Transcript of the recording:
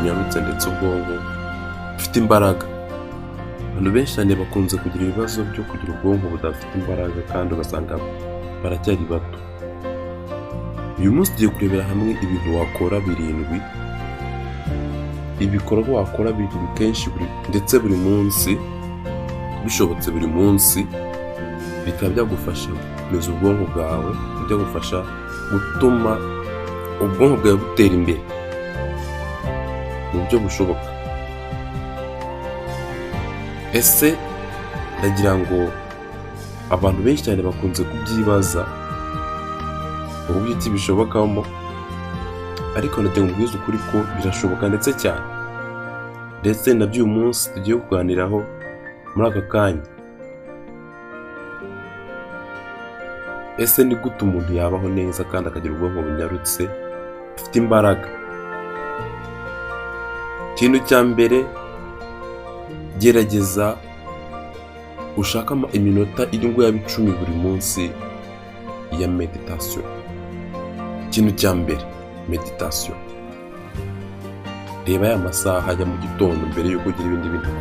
bunyarutse ndetse ubwonko bufite imbaraga. Abantu benshi cyane bakunze kugira ibibazo byo kugira ubwonko budafite imbaraga kandi ugasanga baracyari bato. Uyu munsi tugiye kurebera hamwe ibintu wakora birindwi, ibikorwa wakora birindwi kenshi buri ndetse buri munsi, bishobotse buri munsi, bikaba byagufasha gukomeza ubwonko bwawe, byagufasha gutuma ubwonko bwawe butera imbere mu buryo bushoboka. Ese ndagira ngo abantu benshi cyane bakunze kubyibaza uburyo ki bishobokamo, ariko ndagira ngo mbwize ukuri ko birashoboka ndetse cyane, ndetse nabyo uyu munsi tugiye kuganiraho muri aka kanya. Ese ni gute umuntu yabaho neza kandi akagira ubwonko bunyarutse bufite imbaraga? Ikintu cya mbere, gerageza ushake iminota irindwi yaba 10 buri munsi ya meditation. Ikintu cya mbere, meditation. Reba ya masaha ya mu gitondo mbere y'uko ugira ibindi bintu.